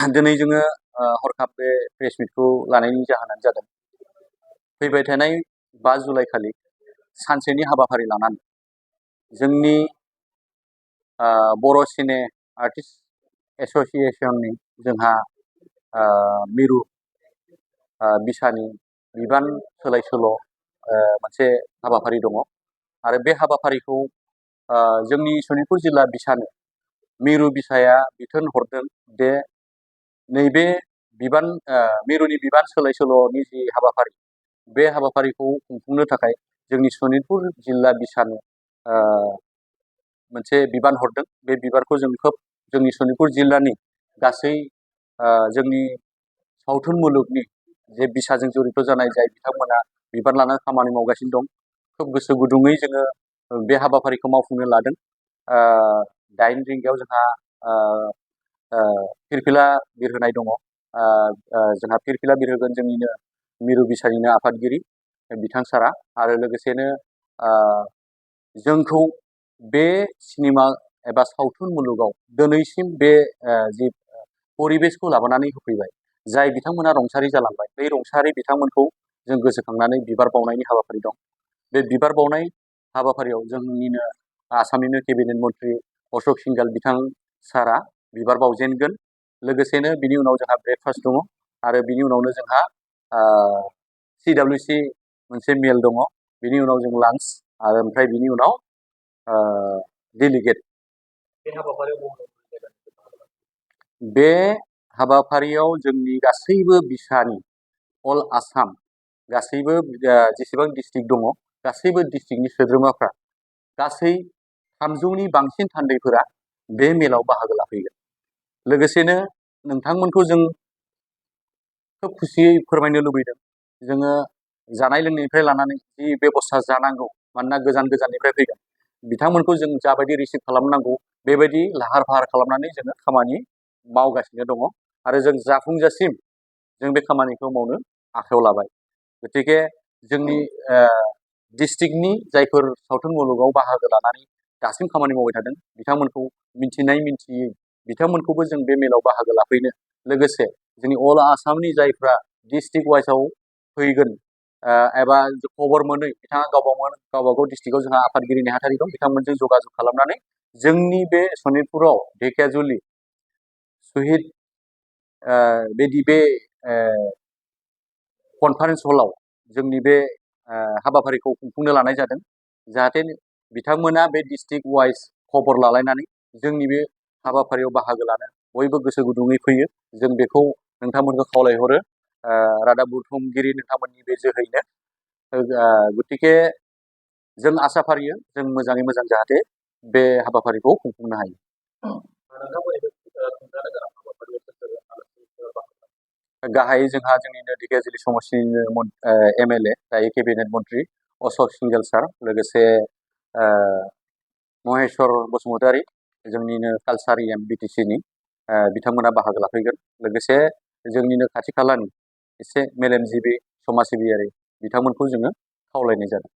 दिनै जोङो हरखाब बे प्रेस मिटखौ लानायनि जाहोनानो जादों फैबाय थानाय 5 जुलाइ खालि सानसेनि हाबाफारि लानानै जोंनि बर' सिने आर्टिस्ट एस'सिएशननि जोंहा मिरु बिसानि बिबान सोलाय सोल' मोनसे हाबाफारि दङ आरो बे हाबाफारिखौ जोंनि सनितपुर जिल्ला बिसानो मिरु बिसाया बिथोन हरदों दे नैबे बिबान मिरुनि बिबान सोलाय सोल'नि जि हाबाफारि बे हाबाफारिखौ खुंफुंनो थाखाय जोंनि सनितपुर जिल्ला बिसानो मोनसे बिबान हरदों। बे बिबानखौ जों खोब जोंनि सनितपुर जिल्लानि गासै जोंनि सावथुन मुलुगनि जे बिसाजों जड़ित जानाय जाय बिथांमोना बिबान लानानै खामानि मावगासिनो दं खोब गोसो गुदुङै जोङो बे हाबाफारिखौ मावफुंनो लादों। 8 रिंगायाव जोंहा फिरफिला बिरहोनाय दङ। जोंहा फिरफिला बिरहोगोन जोंनिनो मिरु बिसानिनो आफादगिरि बिथां सारा आरो लोगोसेनो जोंखौ बे सिनेमा एबा सावथुन मुलुगाव दिनैसिम बे जि परिबेसखौ लाबोनानै होफैबाय जाय बिथांमोना रुंसारि जालांबाय बै रुंसारि बिथांमोनखौ जों गोसोखांनानै बिबार बावनायनि हाबाफारि दं। बे बिबार बावनाय हाबाफारियाव जोंनिनो आसामनिनो केबिनेट मन्त्रि अशोक सिंघाल बिथां सारा बिबार बावजेनगोन। लोगोसेनो बिनि उनाव जोंहा ब्रेकफास्ट दङ आरो बिनि उनावनो जोंहा CWC मोनसे मेल दङ। बिनि उनाव जों लान्च आरो ओमफ्राय बिनि उनाव डेलिगेट। बे हाबाफारियाव जोंनि गासैबो बिसानि अल आसाम गासैबो जेसेबां डिस्ट्रिक्ट दङ गासैबो डिस्ट्रिक्टनि सोद्रोमाफ्रा गासै 300नि बांसिन थान्दैफोरा बे मेलाव बाहागो लाफैगोन। लोगोसेनो नोंथांमोनखौ जों खोब खुसियै फोरमायनो लुबैदों जोङो जानाय लोंनायनिफ्राय लानानै जि बेबस्था जानांगौ मानोना गोजान गोजाननिफ्राय फैगोन बिथांमोनखौ जों जाबायदि रिसिभ खालामनांगौ बेबायदि लाहार फाहार खालामनानै जोङो खामानि मावगासिनो दङ आरो जों जाफुंजासिम जों बे खामानिखौ मावनो आखायाव लाबाय। गतिके जोंनि डिस्ट्रिक्टनि जायफोर सावथुन मुलुगाव बाहागो लानानै दासिम खामानि मावबाय थादों बिथांमोनखौ मिन्थिनाय मिन्थियै बिथांमोनखौबो जों बे मेलाव बाहागो लाफैनो लोगोसे जोंनि अल आसामनि जायफ्रा डिस्ट्रिक्ट वाइसआव फैगोन एबा खबर मोनै बिथाङा गावबागाव डिस्ट्रिक्टआव जोंहा आफादगिरि नेहाथारि दं बिथांमोनजों जगाजग खालामनानै जोंनि बे सनितपुराव ढेकियाजुलि शहीद बे कनफारेन्स हलाव जोंनि बे हाबाफारिखौ खुंफुंनो लानाय जादों जाहाथे बिथांमोना बे डिस्ट्रिक्ट वाइज खबर लालायनानै जोंनि बे हाबाफारियाव बाहागो लानो बयबो गोसो गुदुङै फैयो। जों बेखौ नोंथांमोनखौ खावलायहरो रादाब बुथुमगिरि नोंथांमोननि बे जोहैनो। गतिके जों आसा फारियो जों मोजाङै मोजां जाहाथे बे हाबाफारिखौ खुंफुंनो हायो। गाहायै जोंहा जोंनिनो ढेकियाजुलि समस्तिनिनो MLA दायो केबिनेट मन्त्रि अशोक सिंघाल सार लोगोसे महेश्वर बसुमतारी जोंनिनो कालसार BTCनि बिथांमोना बाहागो लाफैगोन। लोगोसे जोंनिनो खाथि खालानि एसे मेलेमजिबि समाज सिबियारि बिथांमोनखौ जोङो खावलायनाय जादों।